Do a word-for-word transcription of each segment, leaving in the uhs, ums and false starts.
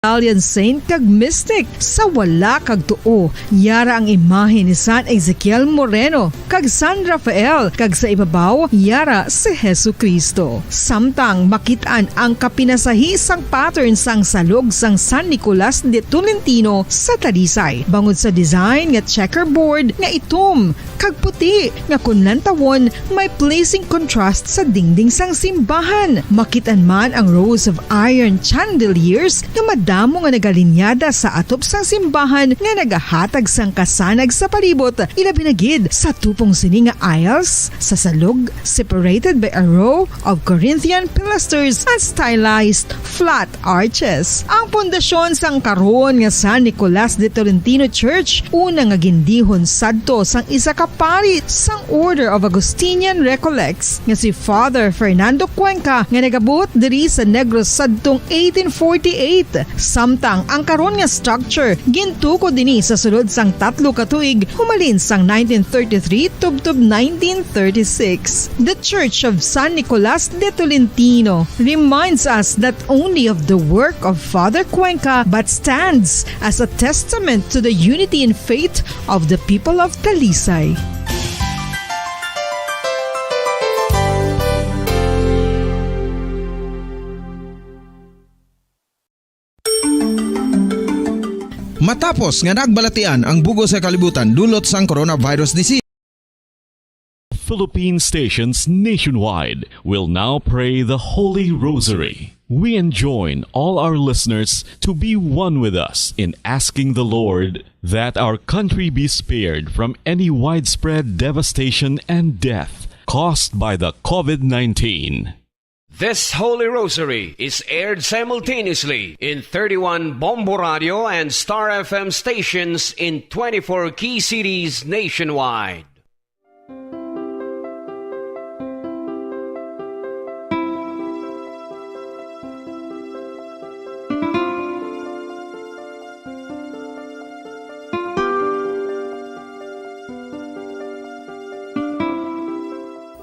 Italian saint kag mystic. Sa wala kag tuo, yara ang imahe ni San Ezekiel Moreno kag San Rafael, kag sa ibabaw, yara si Jesu-Cristo. Samtang makit-an ang kapinasahi sang pattern sang salog sang San Nicolas de Tolentino sa Talisay, bangod sa design nga checkerboard nga itom kag puti, nga kon lantawon, may pleasing contrast sa dingding sang simbahan. Makit-an man ang rows of iron chandeliers nga madamo nga nagalinyada sa atop sang simbahan nga nagahatag sang kasanag sa palibot, ilabi na gid sa tupong sini nga aisles sa salog, separated by a row of Corinthian pilasters and stylized flat arches. Ang pundasyon sang karon nga San Nicolas de Tolentino Church, una nga gindihon sadto sang isa ka pari sang Order of Augustinian Recollects nga si Father Fernando Cuenca, nga nagabuot diri sa Negros sadtong eighteen forty-eight, samtang ang karon nga structure gintukod dinhi sa sulod sang tatlo ka tuig, humalin sang nineteen thirty-three tubtob nineteen thirty-six. The Church of San Nicolas de Tolentino reminds us not only of the work of Father Cuenca, but stands as a testament to the unity in faith of the people of Talisay. Matapos nga nagbalatian ang bug-os nga kalibutan dulot sang coronavirus disease, Philippine stations nationwide will now pray the Holy Rosary. We enjoin all our listeners to be one with us in asking the Lord that our country be spared from any widespread devastation and death caused by the COVID nineteen. This Holy Rosary is aired simultaneously in thirty-one Bombo Radio and Star F M stations in twenty-four key cities nationwide.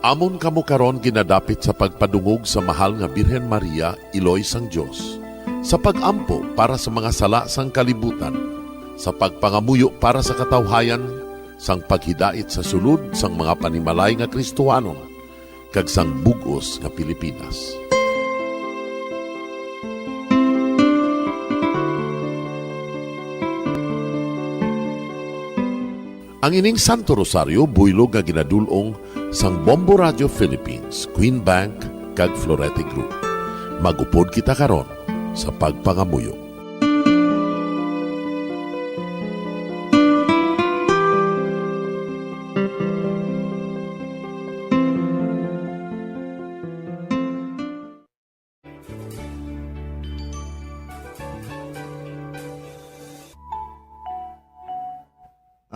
Amon kamo karon ginadapit sa pagpadungog sa Mahal nga Birhen Maria, Iloy sang Dios, sa pag-ampo para sa mga sala sang kalibutan, sa pagpangamuyo para sa katawhayan, sang paghidait sa sulod sang mga panimalay nga Kristohanon, kag sang bug-os nga Pilipinas. Ang ining Santo Rosario buylog nga ginadul-ong sang Bombo Radio Philippines, Queen Bank, kag Florete Group. Mag-upod kita karon sa pagpangamuyo.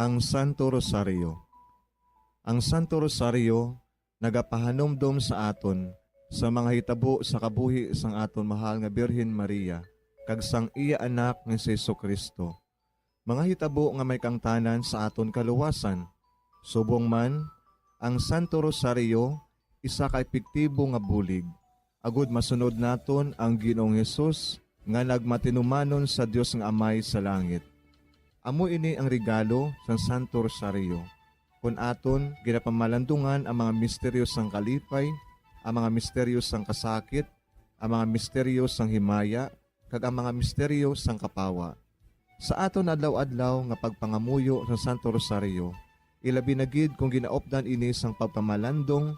Ang Santo Rosario. Ang Santo Rosario nagapahanumdom sa aton sa mga hitabo sa kabuhi sang aton mahal nga Birhen Maria kag sang iya Anak nga si Jesu-Cristo, mga hitabo nga may kaangtanan sa aton kaluwasan. Subong man, ang Santo Rosario isa ka epektibo nga bulig agod masunod naton ang Ginoong Hesus nga nagmatinumanon sa Dios nga Amay sa langit. Amo ini ang regalo sang Santo Rosario, kon aton ginapamalandungan ang mga misteryo sang kalipay, ang mga misteryo sang kasakit, ang mga misteryo sang himaya, kag ang mga misteryo sang kapawa. Sa aton adlaw-adlaw nga pagpangamuyo sa Santo Rosario, ilabi na gid kon ginaupdan ini sang pagpamalandong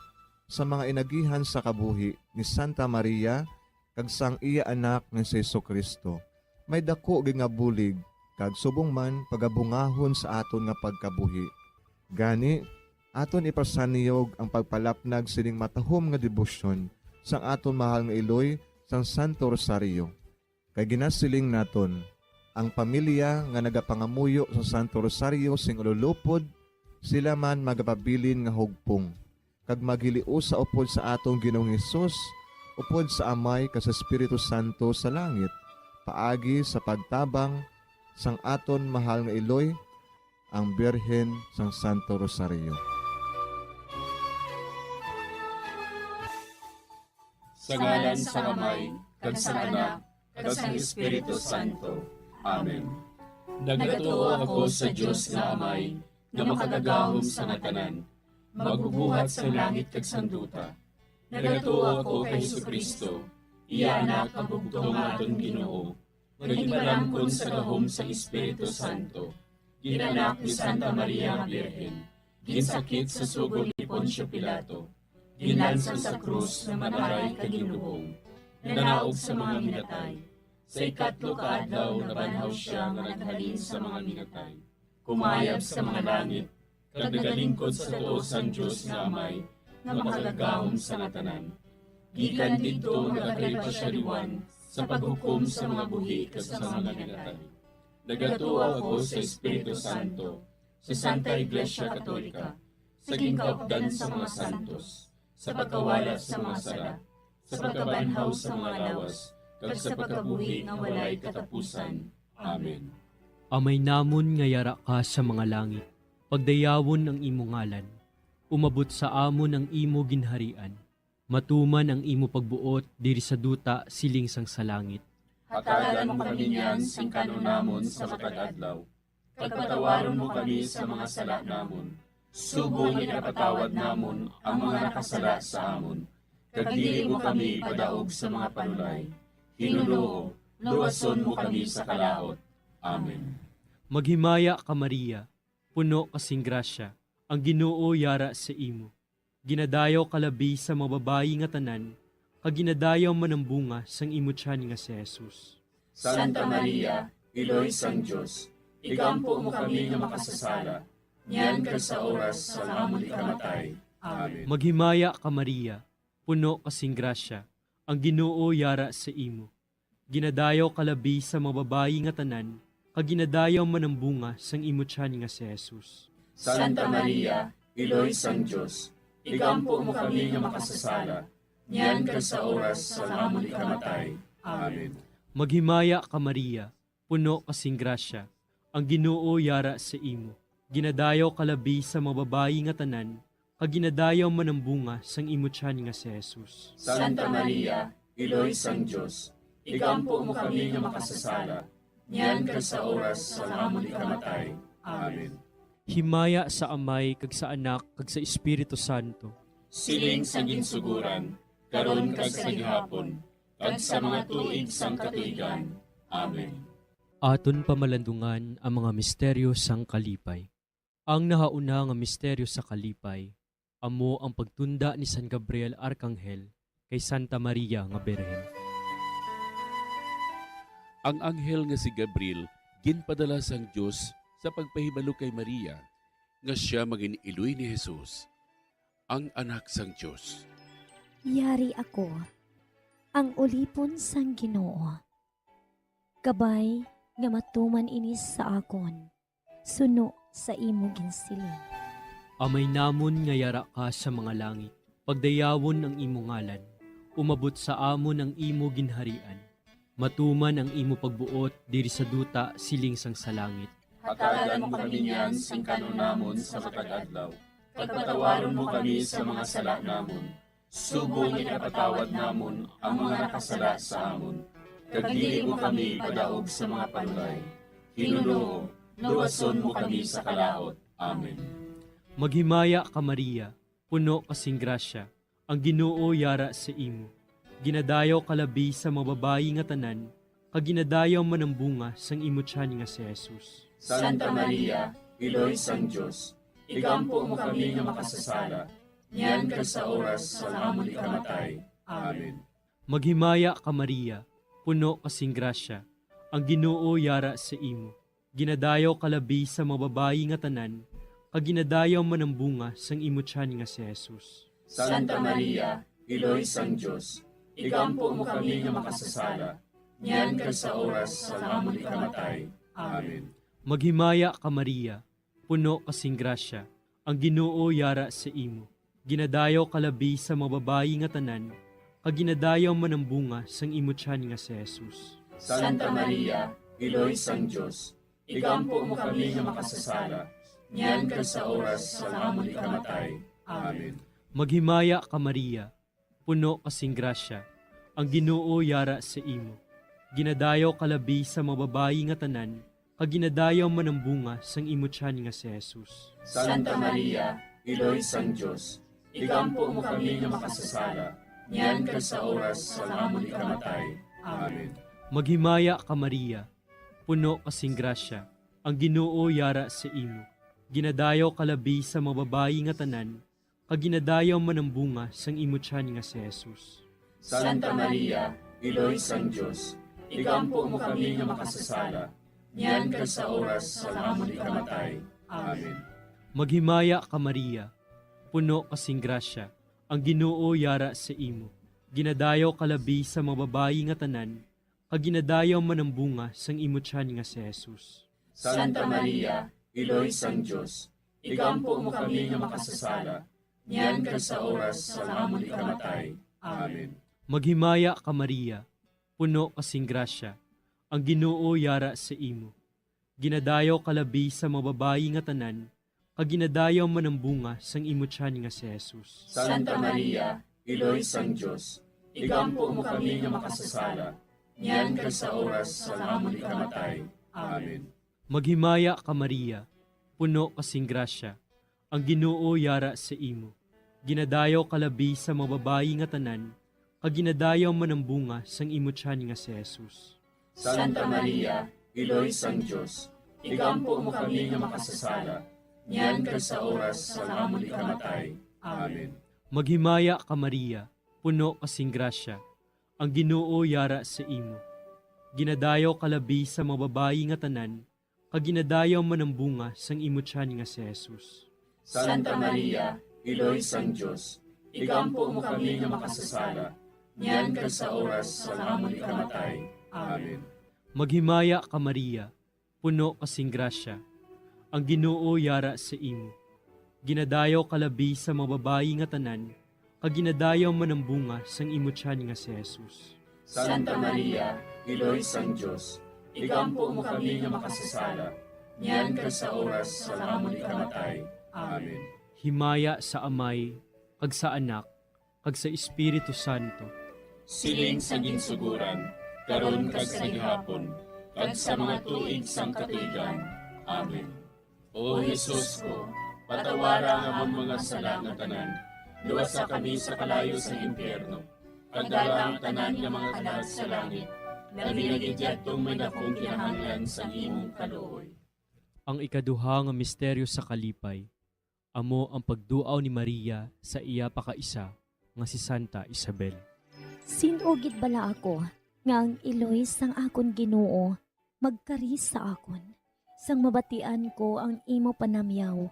sa mga inagihan sa kabuhi ni Santa Maria kag sang iya Anak nga si Jesu-Cristo, may daku gid nga bulig kag subong man pagabungahon sa aton nga pagkabuhi. Gani, aton ipasanyog ang pagpalapnag sining matahom nga debosyon sang aton mahal nga iloy sang Santo Rosario. Kay ginasiling naton, ang pamilya nga nagapangamuyo sa Santo Rosario sing ululupod, sila man magapabilin nga hugpong, kag maghiliusa upod sa aton Ginoong Hesus, upod sa Amay kag sa Espiritu Santo sa langit, paagi sa pagtabang sang aton mahal nga iloy, ang Birhen sang Santo Rosario. Sa ngalan sang Amay, kag sang Anak, kag sang Espiritu Santo. Amen. Nagatuo ako sa Dios nga Amay, nga makagagahom sa nga tanan, magbubuhat sang langit kag sang duta. Nagatuo ako kay Jesu-Cristo, iya Anak nga bugtong nga aton Ginoo, nga ginpalangkon sa gahom sang Espiritu Santo, ginanak ni Santa Maria nga Birhen, ginsakit sa sugo ni Poncio Pilato, ginlansang sa krus nga mataray kag ginlubong, nanaog sa mga minatay. Sa ikatlo ka adlaw nabanhaw sia nga naghalin sa mga minatay, kumayab sa mga langit, kag nagalingkod sa tuo sang Dios nga Amay, nga makagagahom sa nga tanan. Gikan didto nagakari pa sia liwat sa paghukom sa mga buhi kag sa mga minatay. Nagatuo ako sa Espiritu Santo, sa Santa Iglesia Katolika, sa ginkaupdan sa mga santos, sa pagkawala sa mga sala, sa pagkabanhaw sa mga lawas, kag sa pagkabuhi nga walay katapusan. Amen. Amay namon nga yara ka sa mga langit, pagdayawon ang imo ngalan. Umabot sa amon ang imo ginharian. Matuman ang imo pagbuot diri sa duta siling sang sa langit. Hatagan mo kami niyan sing kan-on namon sa matag adlaw, kag patawaron mo kami sa mga sala namon, subong nga ginapatawad namon ang mga nakasala sa amon, kag dili mo kami ipadaog sa mga panulay. Hinunoo, luwason mo kami sa kalaut. Amen. Maghimaya ka, Maria, puno ka sing grasya, ang Ginoo yara sa imo. Ginadayaw ka labi sa mga babayi nga tanan, kag ginadayaw man ang bunga sang imo tiyan nga si Jesus. Santa Maria, Iloy sang Dios, igampo mo kami nga makasasala, niyan kag sa oras sang amon ikamatay. Amen. Maghimaya ka, Maria, puno ka sing grasya, ang Ginoo yara sa imo. Ginadayaw ka labi sa mga babayi nga tanan, kag ginadayaw man ang bunga sang imo tiyan nga si Jesus. Santa Maria, Iloy sang Dios, igampo mo kami nga makasasala, niyan kag sa oras sang amon ikamatay. Amen. Maghimaya ka, Maria, puno ka sing grasya, ang Ginoo yara sa imo. Ginadayaw ka labi sa mga babayi nga tanan, kag ginadayaw man ang bunga sang imo tiyan nga si Jesus. Santa Maria, Iloy sang Dios, igampo mo kami nga makasasala, niyan kag sa oras sang amon ikamatay. Amen. Himaya sa Amay, kag sa Anak, kag sa Espiritu Santo. Siling sa ginsugoran, karon kag sa gihapon, kag sa mga tuig sang katuigan. Amen. Aton pamalandungan ang mga misteryo sang kalipay. Ang nahauna nga misteryo sa kalipay amo ang pagtunda ni San Gabriel Arkanghel kay Santa Maria nga Birhen. Ang anghel nga si Gabriel ginpadala sang Dios sa pagpahibalo kay Maria nga sia mangin-iloy ni Jesus, ang Anak sang Dios. Yari ako, ang ulipon sang Ginoo. Kabay nga matuman ini sa akon, suno sa imo ginsiling. Amay namon nga yara ka sa mga langit, pagdayawon ang imo ngalan. Umabot sa amon ang imo ginharian. Matuman ang imo pagbuot diri sa duta siling sang sa langit. Hatagan mo kami niyan sing kan-on namon sa matag adlaw, kag patawaron mo kami sa mga sala namon, subong nga ginapatawad namon ang mga nakasala sa amon, kag dili mo kami ipadaog sa mga panulay. Ginoo, luwason mo kami sa kalaut. Amen. Maghimaya ka, Maria, puno ka sing grasya, ang Ginoo yara sa imo. Ginadayaw ka labi sa mga babayi nga tanan, kag ginadayaw man ang bunga sang imo tiyan nga si Jesus. Santa Maria, Iloy sang Dios, igampo mo kami nga makasasala, niyan kag sa oras sang amon ikamatay. Amen. Maghimaya ka, Maria, puno ka sing grasya, ang Ginoo yara sa imo. Ginadayaw ka labi sa mga babayi nga tanan, kag ginadayaw man ang bunga sang imo tiyan nga si Jesus. Santa Maria, Iloy sang Dios, igampo mo kami nga makasasala, niyan kag sa oras sang amon ikamatay. Amen. Maghimaya ka, Maria, puno ka sing grasya, ang Ginoo yara sa imo. Ginadayaw ka labi sa mga babayi nga tanan, kag ginadayaw man ang bunga sang imo tiyan nga si Jesus. Santa Maria, Iloy sang Dios, igampo mo kami nga makasasala, niyan kag sa oras sang amon ikamatay. Amen. Maghimaya ka, Maria, puno ka sing grasya, ang Ginoo yara sa imo. Ginadayaw ka labi sa mga babayi nga tanan, kag ginadayaw man ang bunga sang imo tiyan nga si Jesus. Santa Maria, Iloy sang Dios, igampo mo kami nga makasasala, niyan kag sa oras sang amon ikamatay. Amen. Maghimaya ka, Maria, puno ka sing grasya, ang Ginoo yara sa imo. Ginadayaw ka labi sa mga babayi nga tanan, kag ginadayaw man ang bunga sang imo tiyan nga si Jesus. Santa Maria, Iloy sang Dios, igampo mo kami nga makasasala, niyan kag sa oras sang amon ikamatay. Amen. Maghimaya ka, Maria, puno ka sing grasya, ang Ginoo yara sa imo. Ginadayaw ka labi sa mga babayi nga tanan, kag ginadayaw man ang bunga sang imo tiyan nga si Jesus. Santa Maria, Iloy sang Dios, igampo mo kami nga makasasala, niyan kag sa oras sang amon ikamatay. Amen. Maghimaya ka, Maria, puno ka sing grasya, ang Ginoo yara sa imo. Ginadayaw ka labi sa mga babayi nga tanan, kag ginadayaw man ang bunga sang imo tiyan nga si Jesus. Santa Maria, Iloy sang Dios, igampo mo kami nga makasasala, niyan kag sa oras sang amon ikamatay. Amen. Maghimaya ka, Maria, puno ka sing grasya, ang Ginoo yara sa imo. Ginadayaw ka labi sa mga babayi nga tanan, kag ginadayaw man ang bunga sang imo tiyan nga si Jesus. Santa Maria, Iloy sang Dios, igampo mo kami nga makasasala, niyan kag sa oras sang amon ikamatay. Amen. Maghimaya ka, Maria, puno ka sing grasya, ang Ginoo yara sa imo. Ginadayaw ka labi sa mga babayi nga tanan, kag ginadayaw man ang bunga sang imo tiyan nga si Jesus. Santa Maria, Iloy sang Dios, igampo mo kami nga makasasala, niyan kag sa oras sang amon ikamatay. Amen. Maghimaya ka, Maria, puno ka sing grasya, ang Ginoo yara sa imo. Ginadayaw ka labi sa mga babayi nga tanan, kag ginadayaw man ang bunga sang imo tiyan nga si Jesus. Santa Maria, Iloy sang Dios, igampo mo kami nga makasasala, niyan kag sa oras sang amon ikamatay. Amen. Himaya sa Amay, kag sa Anak, kag sa Espiritu Santo. Siling sa ginsuguran, karon kag sa gihapon, kag sa mga tuig sang katuigan. Amen. O Jesus ko, patawara ang amon mga sala nga tanan, luwasa kami sa kalayo sang impyerno, kag dala ang tanan nga mga kalag sa langit, labi na gid yadtong may dakong kinahanglan sang imong kaluoy. Ang ikaduha nga misteryo sa kalipay, amo ang pagduaw ni Maria sa iya pakaisa nga si Santa Isabel. Sin-o gid bala ako nga ang iloy sang akon Ginoo magkari sa akon? Sang mabatian ko ang imo panamyaw,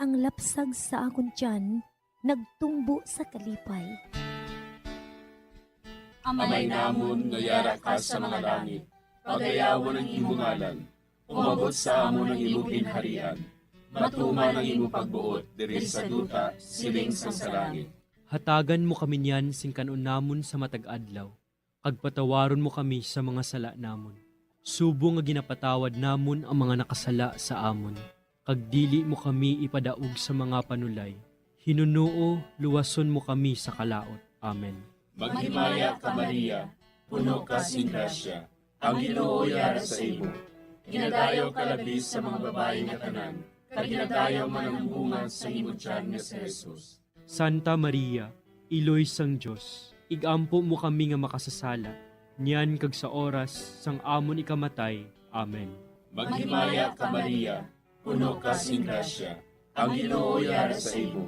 ang lapsag sa akon tiyan nagtumbo sa kalipay. Amay namon nga yara ka sa mga langit, pagayawon ang imo ngalan. Umabot sa amon ang imo ginharian. Matuman ang imo pagbuot diri sa duta, siling sang sa langit. Hatagan mo kami niyan sing kan-on namon sa matag adlaw, kag patawaron mo kami sa mga sala namon, subong nga ginapatawad namon ang mga nakasala sa amon. Kag dili mo kami ipadaog sa mga panulay. Hinunoo, luwason mo kami sa kalaut. Amen. Maghimaya ka, Maria, puno ka sing grasya, ang Ginoo yara sa imo. Ginadayaw ka labi sa mga babayi nga tanan, kag ginadayaw man ang bunga sa imo tiyan nga si Jesus. Santa Maria, Iloy sang Dios, ig-ampo mo kami nga makasasala, niyan kag sa oras sang amon ikamatay. Amen. Maghimaya ka, Maria, puno ka sing grasya, ang Ginoo yara sa imo.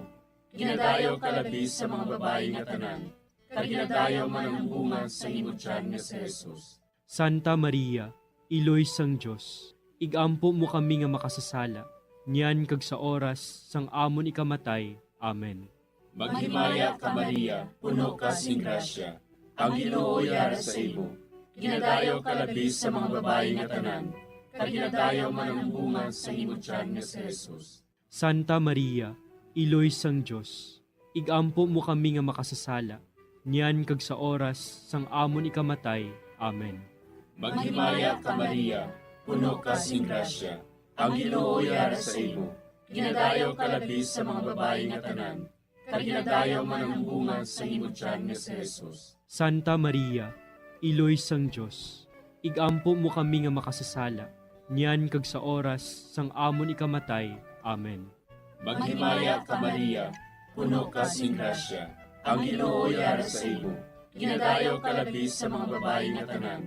Ginadayaw ka labi sa mga babayi nga tanan, kag ginadayaw man ang bunga sa imo tiyan nga si Jesus. Santa Maria, Iloy sang Dios, ig-ampo mo kami nga makasasala, niyan kag sa oras sang amon ikamatay. Amen. Maghimaya ka, Maria, puno ka sing grasya, ang Ginoo yara sa imo. Ginadayaw ka labi sa mga babayi nga tanan, kag ginadayaw man ang bunga sa imo tiyan nga si Jesus. Santa Maria, Iloy sang Dios, ig-ampo mo kami nga makasasala, niyan kag sa oras sang amon ikamatay. Amen. Maghimaya ka, Maria, puno ka sing grasya, ang Ginoo yara sa imo. Ginadayaw ka labi sa mga babayi nga tanan, kag ginadayaw man ang bunga sa imo tiyan nga si Jesus. Santa Maria, Iloy sang Dios, Igampo mo kami nga makasasala, niyan kag sa oras sang amon ikamatay. Amen. Maghimaya ka, Maria, puno ka sing grasya, ang Ginoo yara sa imo. Ginadayaw ka labi sa mga babayi nga tanan,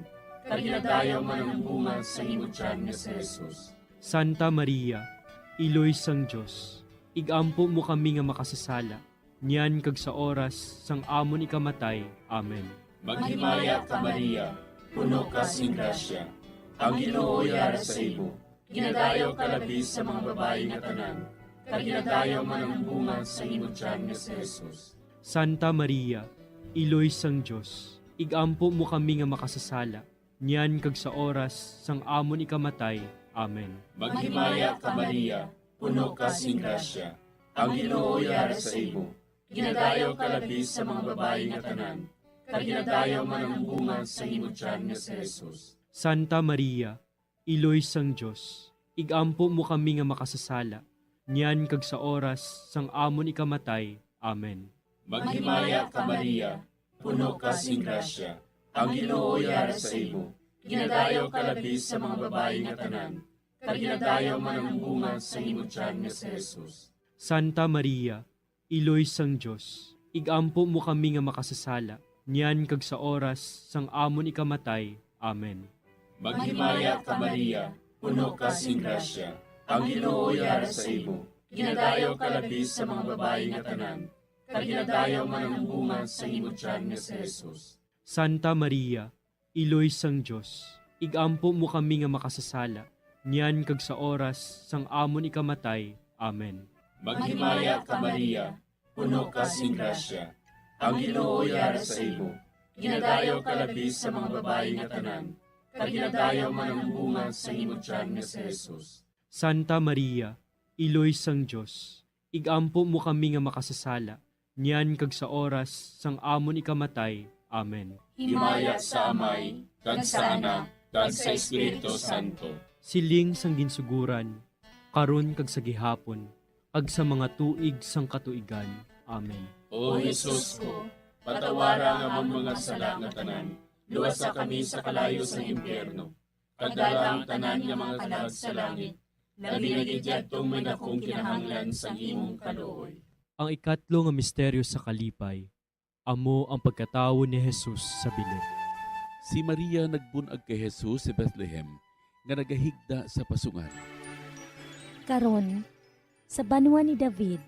kag ginadayaw man ang bunga sa imo tiyan nga si Jesus. Santa Maria, Iloy sang Dios, igampo mo kami nga makasasala, niyan kag sa oras sang amon ikamatay. Amen. Maghimaya ka, Maria, puno ka sing grasya, ang Ginoo yara sa imo. Ginadayaw ka labi sa mga babayi nga tanan, kag ginadayaw man ang bunga sa imo tiyan nga si Jesus. Santa Maria, Iloy sang Dios, igampo mo kami nga makasasala, niyan kag sa oras sang amon ikamatay. Amen. Maghimaya ka, Maria, puno ka sing grasya, ang Ginoo yara sa imo. Ginadayaw ka labi sa mga babayi nga tanan, kag ginadayaw man ang bunga sa imo tiyan nga si Jesus. Santa Maria, Iloy sang Dios, igampo mo kami nga makasasala, niyan kag sa oras sang amon ikamatay. Amen. Maghimaya ka, Maria, puno ka sing grasya, ang Ginoo yara sa imo. Ginadayaw ka labi sa mga babayi nga tanan, kag ginadayaw man ang bunga sa imo tiyan nga si Jesus. Santa Maria, Iloy sang Dios, igampo mo kami nga makasasala, niyan kag sa oras sang amon ikamatay. Amen. Maghimaya ka, Maria, puno ka sing grasya, ang Ginoo yara sa imo. Ginadayaw ka labi sa mga babayi nga tanan, kag ginadayaw man ang bunga sa imo tiyan nga si Jesus. Santa Maria, Iloy sang Dios, igampo mo kami nga makasasala, niyan kag sa oras sang amon ikamatay. Amen. Maghimaya ka, Maria, puno ka sing grasya, ang Ginoo yara sa imo. Ginadayaw ka labi sa mga babayi nga tanan, kag ginadayaw man ang bunga sa imo tiyan nga si Jesus. Santa Maria, Iloy sang Dios, igampo mo kami nga makasasala, niyan kag sa oras sang amon ikamatay. Amen. Himaya sa Amay, kag sa Anak, kag sa Espiritu Santo. Siling sang ginsuguran, karon kag sa gihapon, kag sa mga tuig sang katuigan. Amen. O Jesus ko, patawara ang amon mga sala nga tanan, luwasa kami sa kalayo sang impyerno, kag dala ang tanan nga mga kalag sa langit, labi na gid yadtong may dakong kinahanglan sang imong kaluoy. Ang ikatlo nga misteryo sa kalipay, amo ang pagkatawo ni Jesus sa bilog. Si Maria nagbun-ag kay Jesus sa Bethlehem, nga nagahigda sa pasungan. Karon, sa banwa ni David,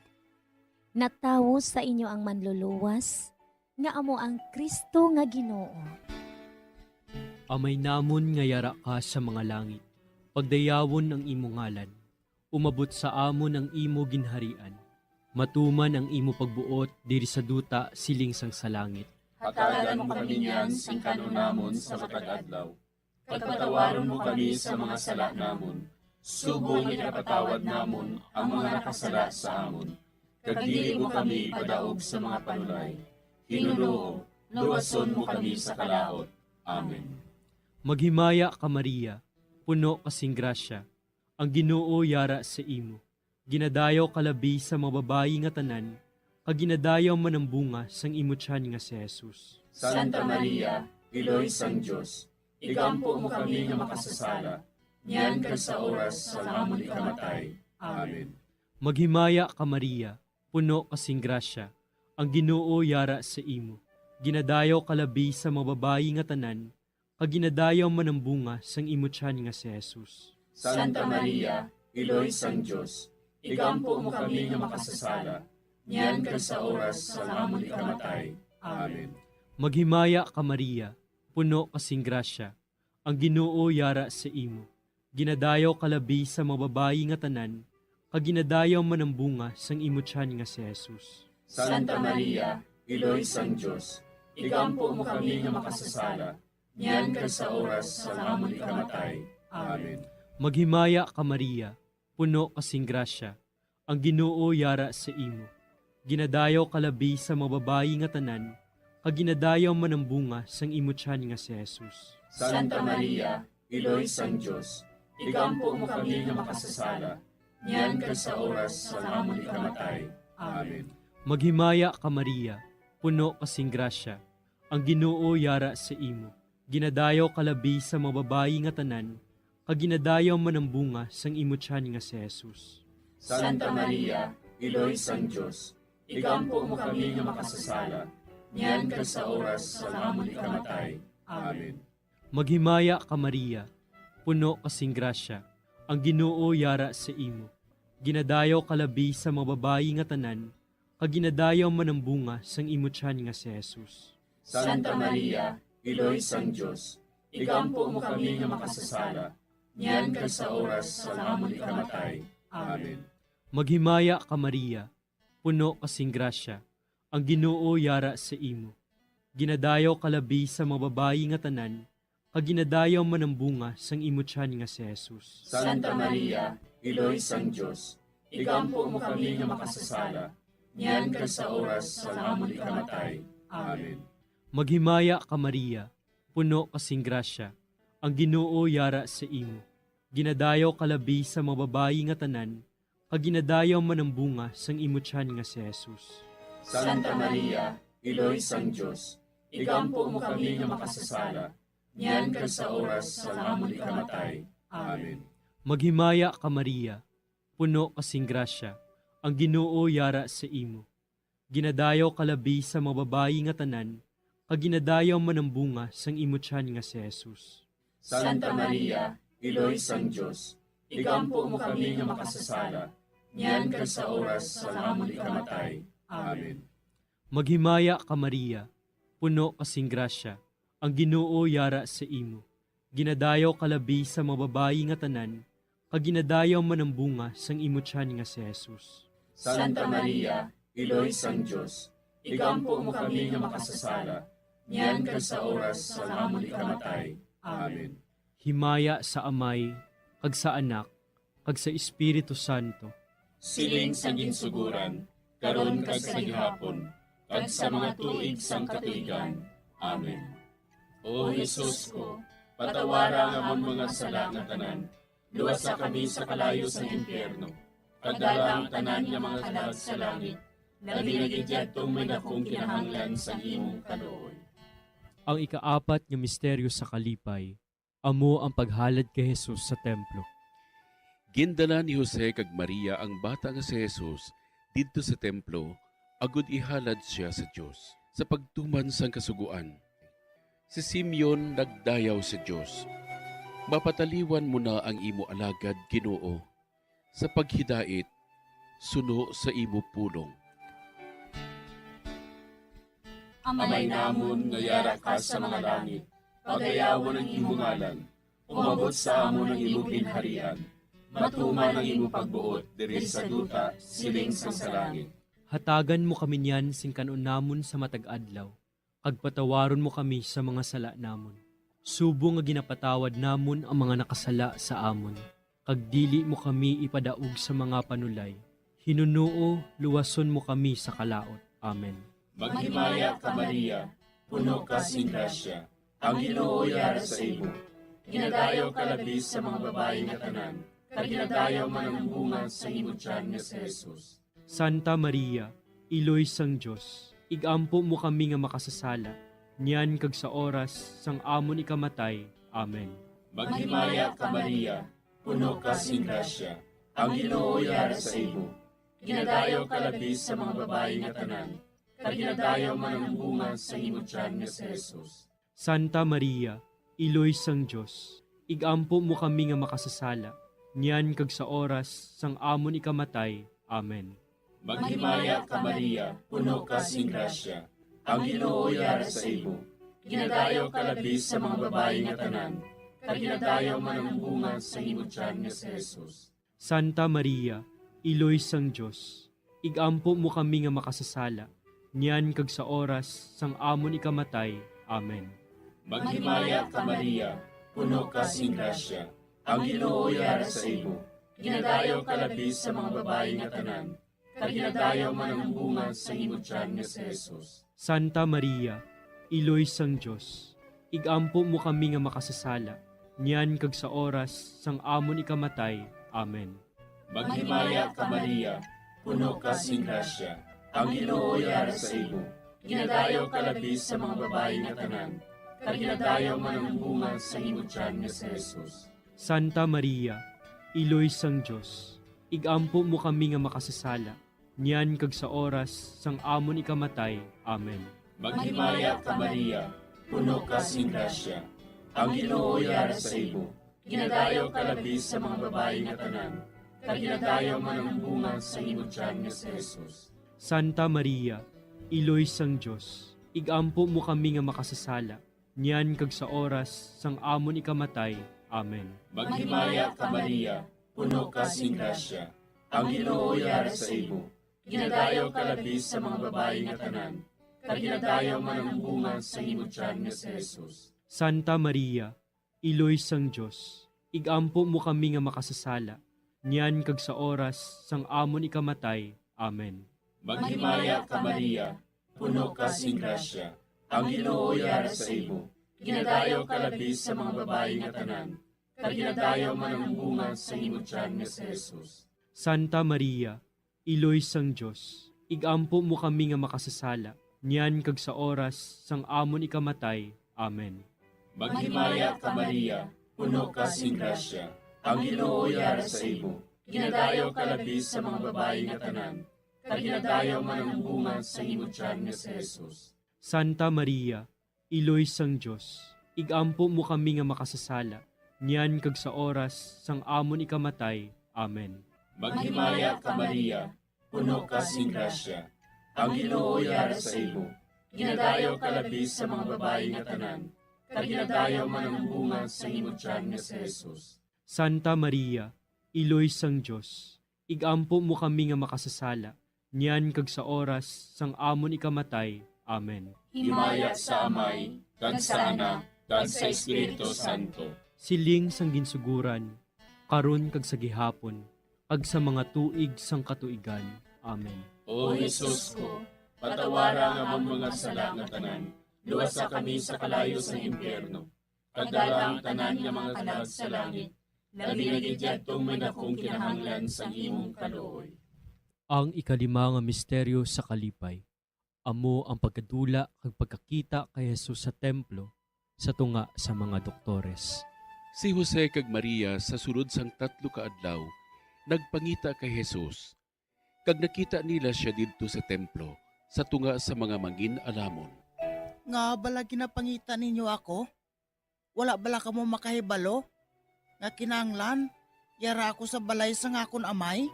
natawo sa inyo ang Manluluwas, nga amo ang Cristo nga Ginoo. Amay namon nga yara ka sa mga langit, pagdayawon ang imo ngalan. Umabot sa amon ang imo ginharian. Matuman ang imo pagbuot diri sa duta siling sang sa langit. Hatagan mo kami niyan sing kan-on namon sa matag adlaw. Kag patawaron mo kami sa mga sala namon, subong nga ginapatawad namon ang mga nakasala sa amon. Kag dili mo kami ipadaog sa mga panulay. Ginoo, luwason mo kami sa kalaut. Amen. Maghimaya ka, Maria, puno ka sing grasya, ang Ginoo yara sa imo. Ginadayaw ka labi sa mga babayi nga tanan, kag ginadayaw man ang bunga sang imo tiyan nga si Jesus. Santa Maria, Iloy sang Dios, igampo mo kami nga makasasala, niyan kag sa oras sang amon ikamatay. Amen. Maghimaya ka, Maria, puno ka sing grasya, ang Ginoo yara sa imo. Ginadayaw ka labi sa mga babayi nga tanan, kag ginadayaw man ang bunga sang imo tiyan nga si Jesus. Santa Maria, Iloy sang Dios, igampo mo kami nga makasasala, niyan kag sa oras sang amon ikamatay. Amen. Maghimaya ka, Maria, puno ka sing grasya, ang Ginoo yara sa imo. Ginadayaw ka labi sa mga babayi nga tanan, kag ginadayaw man ang bunga sang imo tiyan nga si Jesus. Santa Maria, Iloy sang Dios, igampo mo kami nga makasasala, niyan kag sa oras sang amon ikamatay. Amen. Maghimaya ka, Maria, puno ka sing grasya, ang Ginoo yara sa imo. Ginadayaw ka labi sa mga babayi nga tanan, kag ginadayaw man ang bunga sang imo tiyan nga si Jesus. Santa Maria, Iloy sang Dios, igampo mo kami nga makasasala, niyan kag sa oras sang amon ikamatay. Amen. Maghimaya ka, Maria, puno ka sing grasya, ang Ginoo yara sa imo. Ginadayaw ka labi sa mga babayi nga tanan, kag ginadayaw man ang bunga sang imo tiyan nga si Jesus. Santa Maria, Iloy sang Dios, igampo mo kami nga makasasala, niyan kag sa oras sang amon ikamatay. Amen. Maghimaya ka, Maria, puno ka sing grasya, ang Ginoo yara sa imo. Ginadayaw ka labi sa mga babayi nga tanan, kag ginadayaw man ang bunga sang imo tiyan nga si Jesus. Santa Maria, Iloy sang Dios, igampo mo kami nga makasasala, niyan kag sa oras sang amon ikamatay. Amen. Maghimaya ka, Maria, puno ka sing grasya, ang Ginoo yara sa imo. Ginadayaw ka labi sa mga babayi nga tanan, kag ginadayaw man ang bunga sang imo tiyan nga si Jesus. Santa Maria, Iloy sang Dios, igampo mo kami nga makasasala, niyan kag sa oras sang amon ikamatay. Amen. Maghimaya ka, Maria, puno ka sing grasya, ang Ginoo yara sa imo. Ginadayaw ka labi sa mga babayi nga tanan, kag ginadayaw man ang bunga sang imo tiyan nga si Jesus. Santa Maria, Iloy sang Dios, igampo mo kami nga makasasala, niyan kag sa oras sang amon ikamatay. Amen. Maghimaya ka, Maria, puno ka sing grasya, ang Ginoo yara sa imo. Ginadayaw ka labi sa mga babayi nga tanan, kag ginadayaw man ang bunga sang imo tiyan nga si Jesus. Santa Maria, Iloy sang Dios, igampo mo kami nga makasasala, niyan kag sa oras sang amon ikamatay. Amen. Maghimaya ka, Maria, puno ka sing grasya, ang Ginoo yara sa imo. Ginadayaw ka labi sa mga babayi nga tanan, kag ginadayaw man ang bunga sang imo tiyan nga si Jesus. Santa Maria, Iloy sang Dios, igampo mo kami nga makasasala, niyan kag sa oras sang amon ikamatay. Amen. Himaya sa Amay, kag sa Anak, kag sa Espiritu Santo. Siling sa ginsuguran, karon kag sa gihapon, kag sa mga tuig sang katuigan. Amen. O Jesus ko, patawara ang amon mga sala nga tanan, luwasa kami sa kalayo sang impyerno, kag dala ang tanan nga mga kalag sa langit, labi na gid yadtong may dakong kinahanglan sang imong kaluoy. Ang ikaapat nga misteryo sa kalipay, amo ang paghalad kay Jesus sa templo. Gindala ni Jose kag Maria ang bata nga si Jesus didto sa templo agud ihalad sia sa Dios. Sa pagtuman sang Kasugoan, si Simeon nagdayaw sa Dios, "Mapataliwan mo na ang imo alagad, Ginoo, sa paghidait suno sa imo pulong." Amay namon nga yara ka sa mga langit, pagayawon ang imo ngalan. Umabot sa amon ang imo ginharian. Matuman ang imo pagbuot diri sa duta, siling sang sa langit. Hatagan mo kami niyan sing kan-on namon sa matag adlaw, kag patawaron mo kami sa mga sala namon, subong nga ginapatawad namon ang mga nakasala sa amon, kag dili mo kami ipadaog sa mga panulay. Hinunoo, luwason mo kami sa kalaut. Amen. Maghimaya ka, Maria, puno ka sing grasya, ang Ginoo yara sa imo. Ginadayaw ka labi sa mga babayi nga tanan, kag ginadayaw man ang bunga sa imo tiyan nga si Jesus. Santa Maria, Iloy sang Dios, igampo mo kami nga makasasala, niyan kag sa oras sang amon ikamatay. Amen. Maghimaya ka, Maria, puno ka sing grasya, ang Ginoo yara sa imo. Ginadayaw ka labi sa mga babayi nga tanan, kag ginadayaw man ang bunga sa imo tiyan nga si Jesus. Santa Maria, Iloy sang Dios, igampo mo kami nga makasasala, niyan kag sa oras sang amon ikamatay. Amen. Maghimaya ka, Maria, puno ka sing grasya, ang Ginoo yara sa imo. Ginadayaw ka labi sa mga babayi nga tanan, kag ginadayaw man ang bunga sa imo tiyan nga si Jesus. Santa Maria, Iloy sang Dios, igampo mo kami nga makasasala, niyan kag sa oras sang amon ikamatay. Amen. Maghimaya ka, Maria, puno ka sing grasya, ang Ginoo yara sa imo. Ginadayaw ka labi sa mga babayi nga tanan, kag ginadayaw man ang bunga sa imo tiyan nga si Jesus. Santa Maria, Iloy sang Dios, igampo mo kami nga makasasala, niyan kag sa oras sang amon ikamatay. Amen. Maghimaya ka, Maria, puno ka sing grasya, ang Ginoo yara sa imo. Ginadayaw ka labi sa mga babayi nga tanan, kag ginadayaw man ang bunga sang imo tiyan nga si Jesus. Santa Maria, Iloy sang Dios, igampo mo kami nga makasasala, niyan kag sa oras sang amon ikamatay. Amen. Maghimaya ka, Maria, puno ka sing grasya, ang Ginoo yara sa imo. Ginadayaw ka labi sa mga babayi nga tanan, kag ginadayaw man ang bunga sa imo tiyan nga si Jesus. Santa Maria, Iloy sang Dios, igampo mo kami nga makasasala, niyan kag sa oras sang amon ikamatay. Amen. Maghimaya ka, Maria, puno ka sing grasya, ang Ginoo yara sa imo. Ginadayaw ka labi sa mga babayi nga tanan, kag ginadayaw man ang bunga sa imo tiyan nga si Jesus. Santa Maria, Iloy sang Dios, igampo mo kami nga makasasala, niyan kag sa oras sang amon ikamatay. Amen. Maghimaya ka, Maria, puno ka sing grasya, ang Ginoo yara sa imo. Ginadayaw ka labi sa mga babayi nga tanan, kag ginadayaw man ang bunga sa imo tiyan nga si Jesus. Santa Maria, Iloy sang Dios, igampo mo kami nga makasasala, niyan kag sa oras sang amon ikamatay. Amen. Maghimaya ka, Maria, puno ka sing grasya, ang Ginoo yara sa imo. Ginadayaw ka labi sa mga babayi nga tanan, kag ginadayaw man ang bunga sa imo tiyan nga si Jesus. Santa Maria, Iloy sang Dios, igampo mo kami nga makasasala, niyan kag sa oras sang amon ikamatay. Amen. Maghimaya ka, Maria, puno ka sing grasya, ang Ginoo yara sa imo. Ginadayaw ka labi sa mga babayi nga tanan, kag ginadayaw man ang bunga sa imo tiyan nga si Jesus. Santa Maria, Iloy sang Dios, igampo mo kami nga makasasala, niyan kag sa oras sang amon ikamatay. Amen. Himaya sa Amay, kag sa Anak, kag sa Espiritu Santo. Siling sang ginsuguran, karon kag sa gihapon, kag sa mga tuig sang katuigan. Amen. O Jesus ko, patawara ang amon mga sala nga tanan, luwasa kami sa kalayo sang impyerno, kag dala ang tanan nga mga kalag sa langit, labi na gid yadtong may dakong kinahanglan sang imong kaluoy. Ang ikalima nga misteryo sa kalipay, amo ang pagkadula kag pagkakita kay Jesus sa templo sa tunga sa mga doktores. Si Jose kag Maria sa sulod sang tatlo ka adlaw nagpangita kay Jesus, kag nakita nila sia didto sa templo sa tunga sa mga mangin-alamon. Ngaa bala ginapangita ninyo ako? Wala bala kamo makahibalo nga kinahanglan yara ako sa balay sang akon Amay?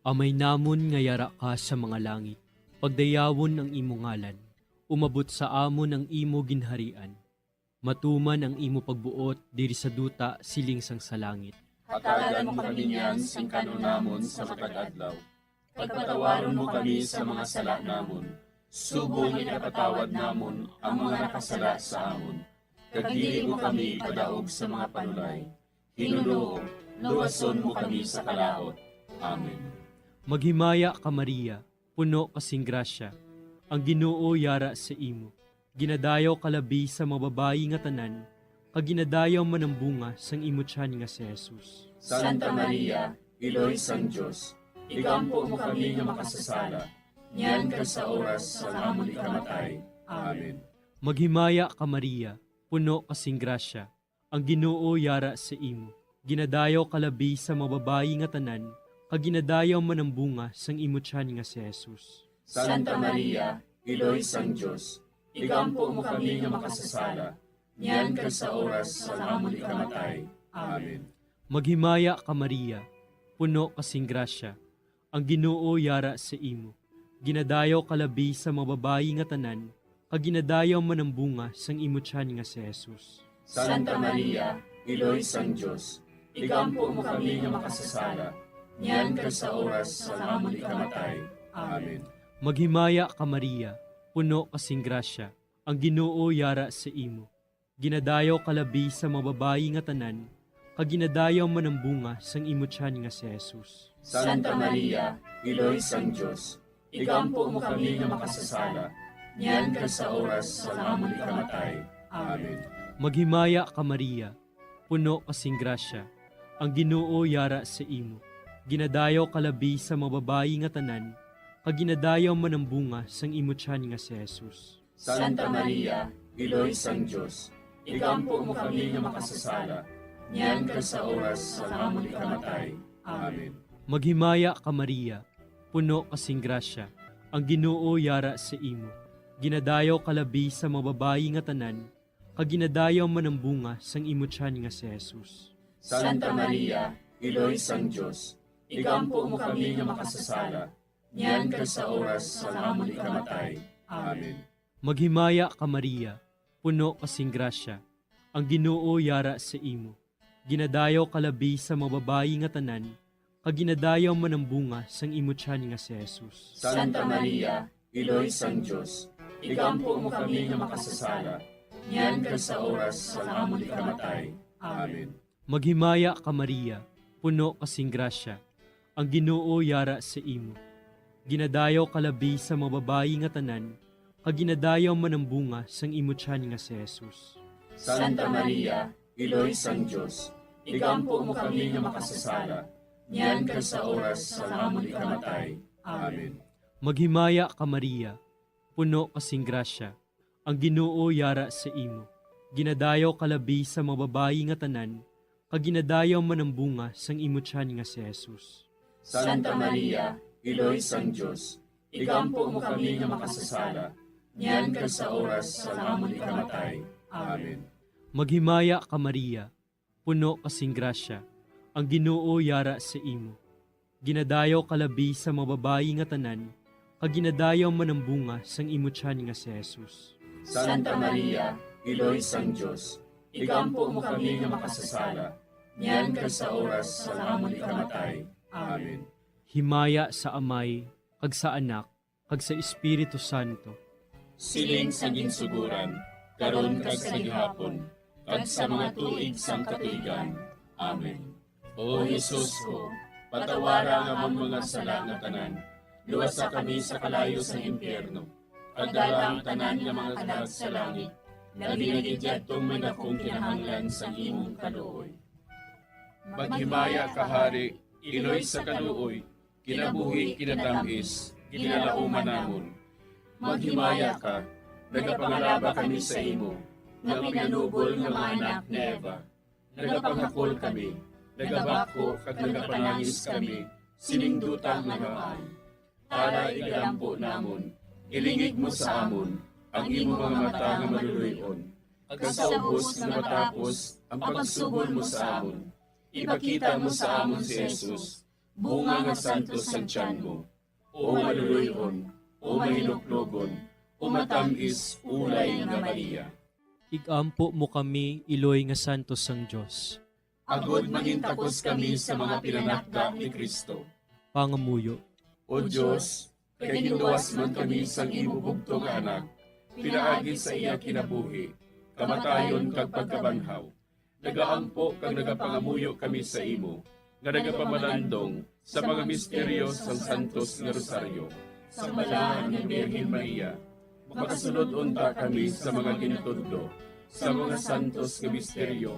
Amay namon nga yara ka sa mga langit, pagdayawon ang imo ngalan, umabot sa amon ang imo ginharian, matuman ang imo pagbuot diri sa duta siling sang sa langit. Hatagan mo kami niyan sing kan-on namon sa matag adlaw. Kag patawaron mo kami sa mga sala namon, subong nga ginapatawad namon ang mga nakasala sa amon. Kag dili mo kami ipadaog sa mga panulay. Hinunoo, luwason mo kami sa kalaut. Amen. Maghimaya ka, Maria, puno ka sing grasya, ang Ginoo yara sa imo. Ginadayaw ka labi sa mga babayi nga tanan, kag ginadayaw man ang bunga sang imo tiyan nga si Jesus. Santa Maria, Iloy sang Dios, igampo mo kami nga makasasala, niyan kag sa oras sang amon ikamatay. Amen. Maghimaya ka, Maria, puno ka sing grasya, ang Ginoo yara sa imo. Ginadayaw ka labi sa mga babayi nga tanan, kag ginadayaw man ang bunga sang imo tiyan nga si Jesus. Santa Maria, Iloy sang Dios, igampo mo kami nga makasasala, niyan kag sa oras sang amon ikamatay. Amen. Maghimaya ka, Maria, puno ka sing grasya, ang Ginoo yara sa imo. Ginadayaw ka labi sa mga babayi nga tanan, kag ginadayaw man ang bunga sang imo tiyan nga si Jesus. Santa Maria, Iloy sang Dios, igampo mo kami nga makasasala, niyan kag sa oras sang amon ikamatay. Amen. Maghimaya ka, Maria, puno ka sing grasya, ang Ginoo yara sa imo. Ginadayaw ka labi sa mga babayi nga tanan, kag ginadayaw man ang bunga sang imo tiyan nga si Jesus. Santa Maria, Iloy sang Dios, igampo mo kami nga makasasala, niyan kag sa oras sang amon ikamatay. Amen. Maghimaya ka, Maria, puno ka sing grasya, ang Ginoo yara sa imo. Ginadayaw ka labi sa mga babayi nga tanan, kag ginadayaw man ang bunga sang imo tiyan nga si Jesus. Santa Maria, Iloy sang Dios, igampo mo kami nga makasasala, niyan kag sa oras sang amon ikamatay. Amen. Maghimaya ka, Maria, puno ka sing grasya, ang Ginoo yara sa imo. Ginadayaw ka labi sa mga babayi nga tanan, kag ginadayaw man ang bunga sang imo tiyan nga si Jesus. Santa Maria, Iloy sang Dios, igampo mo kami nga makasasala, niyan kag sa oras sang amon ikamatay. Amen. Maghimaya ka, Maria, puno ka sing grasya, ang Ginoo yara sa imo. Ginadayaw ka labi sa mga babayi nga tanan, kag ginadayaw man ang bunga sang imo tiyan nga si Jesus. Santa Maria, Iloy sang Dios, igampo mo kami nga makasasala, niyan kag sa oras sang amon ikamatay. Amen. Maghimaya ka, Maria, puno ka sing grasya, ang Ginoo yara sa imo. Ginadayaw ka labi sa mga babayi nga tanan, kag ginadayaw man ang bunga sang imo tiyan nga si Jesus. Santa Maria, Iloy sang Dios, igampo mo kami nga makasasala, niyan kag sa oras sang amon ikamatay. Amen. Maghimaya ka, Maria, puno ka sing grasya, ang Ginoo yara sa imo. Ginadayaw ka labi sa mga babayi nga tanan, kag ginadayaw man ang bunga sang imo tiyan nga si Jesus. Santa Maria, Iloy sang Dios, igampo mo kami nga makasasala, niyan kag sa oras sang amon ikamatay. Amen. Maghimaya ka, Maria, puno ka sing grasya, ang Ginoo yara sa imo. Ginadayaw ka labi sa mga babayi nga tanan, kag ginadayaw man ang bunga sang imo tiyan nga si Jesus. Santa Maria, Iloy sang Dios, igampo mo kami nga makasasala, niyan kag sa oras sang amon ikamatay. Amen. Himaya sa Amay, kag sa Anak, kag sa Espiritu Santo. Siling sa ginsuguran, karon kag sa gihapon, kag sa mga tuig sang katuigan. Amen. O Jesus ko, patawara ang amon mga sala nga tanan, luwasa kami sa kalayo sang impyerno, kag dala ang tanan nga mga kalag sa langit, labi na gid yadtong may dakong kinahanglan sang imong kaluoy. Maghimaya ka, Hari, Iloy sa kaluoy, kinabuhi, kinatam-is, ginalauman namon. Maghimaya ka, nagapangalaba kami sa imo, nga pinanubol nga mga anak ni Eva. Nagapangakol kami, nagabako kag nagapanangis kami sining duta nga namaan. Tala, igalampo namon, ilingig mo sa amon ang imo mga mata nga maluluy-on, kag sa ubos nga matapos ang pagsugod mo sa amon, ipakita mo sa amon si Jesus, bunga nga santos sang tiyan mo. O maluluy-on, o mahinuklogon, o matam-is, ulay nga Maria. Igampo mo kami, Iloy nga santos sang Dios. Agod mangintakos kami sa mga pinanakda ni Cristo. Pangamuyo. O Dios, kay ginluwas man kami sang imo bugtong nga Anak, pinaagi sa iya kinabuhi, kamatayon kag pagkabanhaw, nagaampo kag nagapangamuyo kami sa imo, nga nagapamalandong sa mga misteryo sang Santos nga Rosaryo, sang Balaan nga Birhen Maria. Makasulod unta kami sa mga ginatudlo sa mga santos nga misteryo,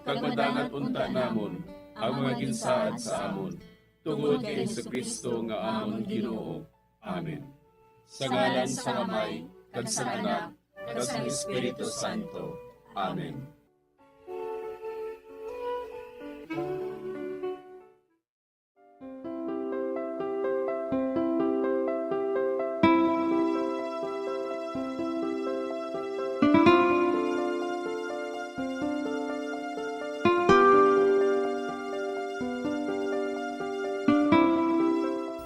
kag madangat unta namon ang mga ginsaad sa amon, tungod kay Jesu-Cristo nga amon Ginoo. Amen. Sa ngalan sang Amay, kag sang Anak, kag sang Espiritu Santo. Amen.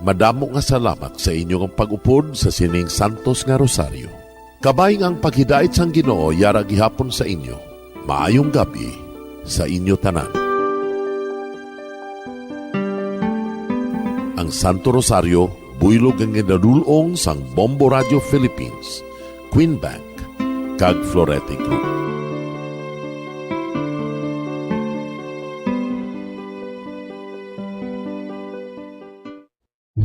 Madamo nga salamat sa inyo nga pag-upod sa sining santos nga rosaryo. Kabay nga ang paghidait sang Ginoo yara gihapon sa inyo. Maayong gab-i sa inyo tanan. Ang Santo Rosario, buylog nga ginadul-ong sang Bombo Radio Philippines, Queen Bank, kag Florete Group.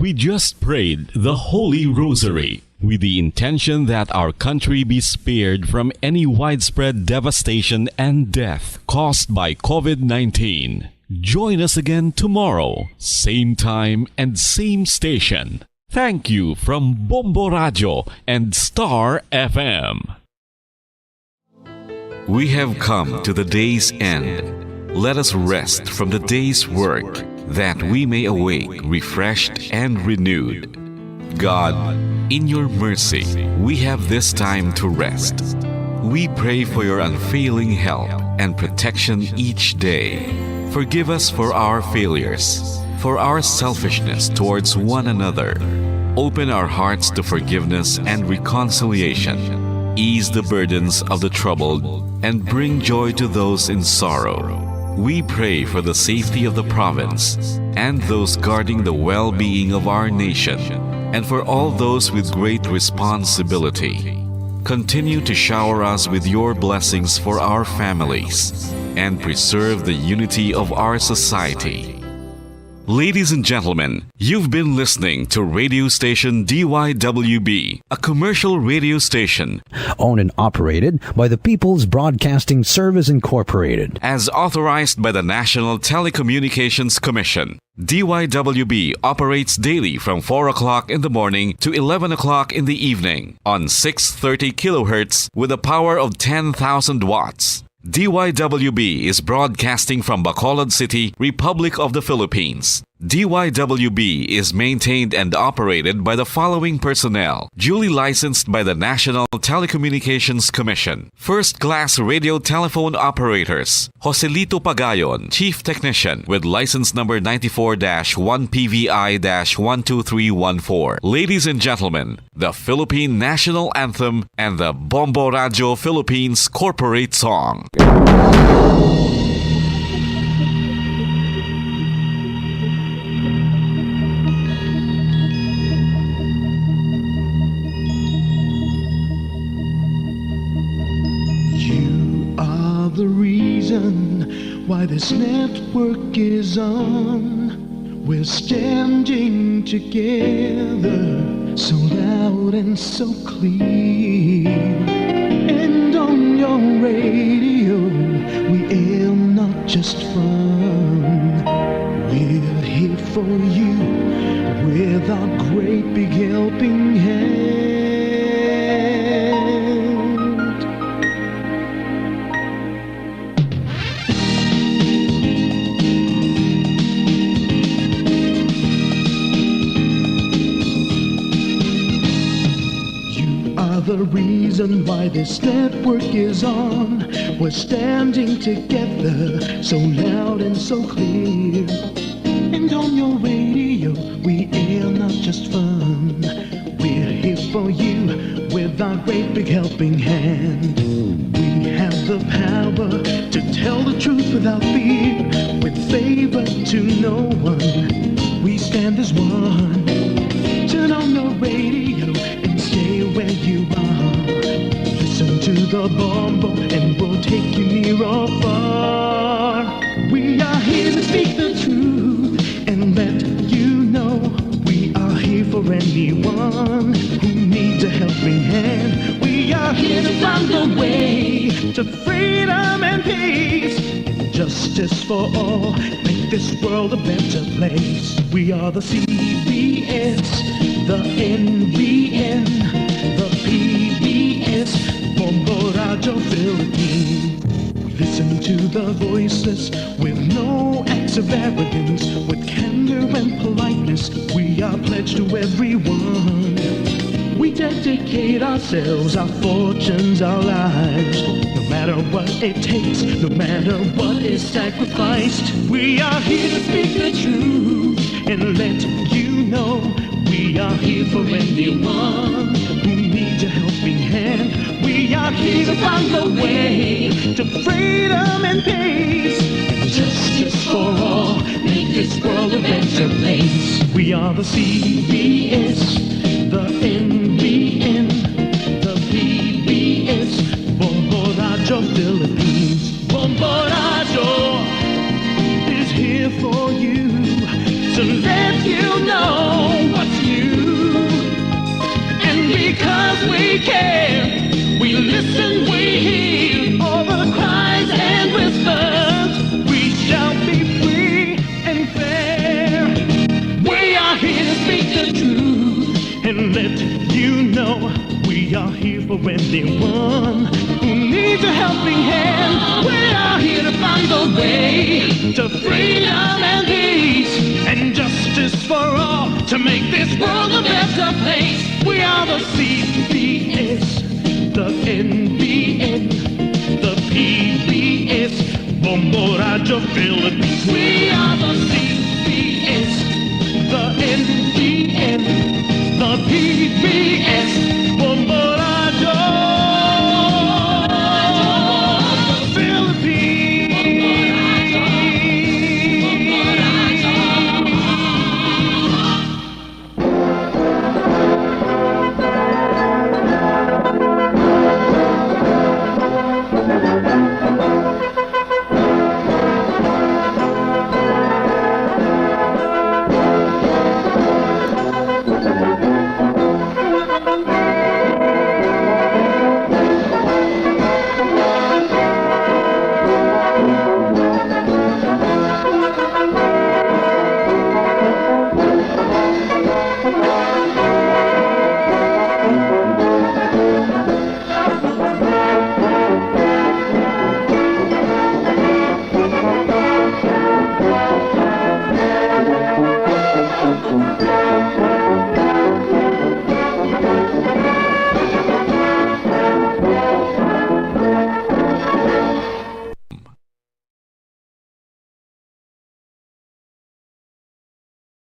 We just prayed the Holy Rosary with the intention that our country be spared from any widespread devastation and death caused by COVID nineteen. Join us again tomorrow, same time and same station. Thank you from Bombo Radio and Star F M. We have come to the day's end. Let us rest from the day's work, that we may awake refreshed and renewed. God, in your mercy, we have this time to rest. We pray for your unfailing help and protection each day. Forgive us for our failures, for our selfishness towards one another. Open our hearts to forgiveness and reconciliation. Ease the burdens of the troubled and bring joy to those in sorrow. We pray for the safety of the province and those guarding the well-being of our nation, and for all those with great responsibility. Continue to shower us with your blessings for our families and preserve the unity of our society. Ladies and gentlemen, you've been listening to radio station D Y W B, a commercial radio station owned and operated by the People's Broadcasting Service Incorporated. As authorized by the National Telecommunications Commission, D Y W B operates daily from four o'clock in the morning to eleven o'clock in the evening on six thirty kilohertz with a power of ten thousand watts. D Y W B is broadcasting from Bacolod City, Republic of the Philippines. D Y W B is maintained and operated by the following personnel, duly licensed by the National Telecommunications Commission. First class radio telephone operators, Joselito Pagayon, Chief Technician, with license number ninety-four dash one P V I dash one two three one four. Ladies and gentlemen, the Philippine National Anthem and the Bombo Radio Philippines Corporate Song. You are the reason why this network is on. We're standing together, so loud and so clear. And on your radio, we aim not just fun. We're here for you with our great big helping hand. You are the reason why this network is on. We're standing together, so loud and so clear. And on your radio, we air not just fun. We're here for you with our great big helping hand. We have the power to tell the truth without fear, with favor to no one. We stand as one. Turn on the radio and stay where you are. Listen to the Bombo and we'll take you near or far. We are here to speak the truth and let you know we are here for anyone who needs a helping hand. We are here to find the way to freedom and peace and justice for all. Make this world a better place. We are the C B S, the N B N, the P B S, Bombo Radio Philippines. We listen to the voiceless with no acts of arrogance, with candor and politeness. We are pledged to everyone. We dedicate ourselves, our fortunes, our lives. No matter what it takes, no matter what is sacrificed, we are here to speak the truth and let you know we are here for anyone who needs a helping hand. We are here to find the way to freedom and peace and justice for all. Make this world a better place. We are the C B S, the N B N, the P B S, Bombo Radio Philippines. Bombo Radio is here for you to let you know what's new. And because we care, we listen, we hear all the cries and whispers. We shall be free and fair. We are here to speak the truth Anyone who needs a helping hand, we are here to find the way to freedom and peace and justice for all, to make this world a better place. We are the C B S, the N B N, the P B S, Bombo Radyo Philippines. We are the C B S, the N B N, the P B S.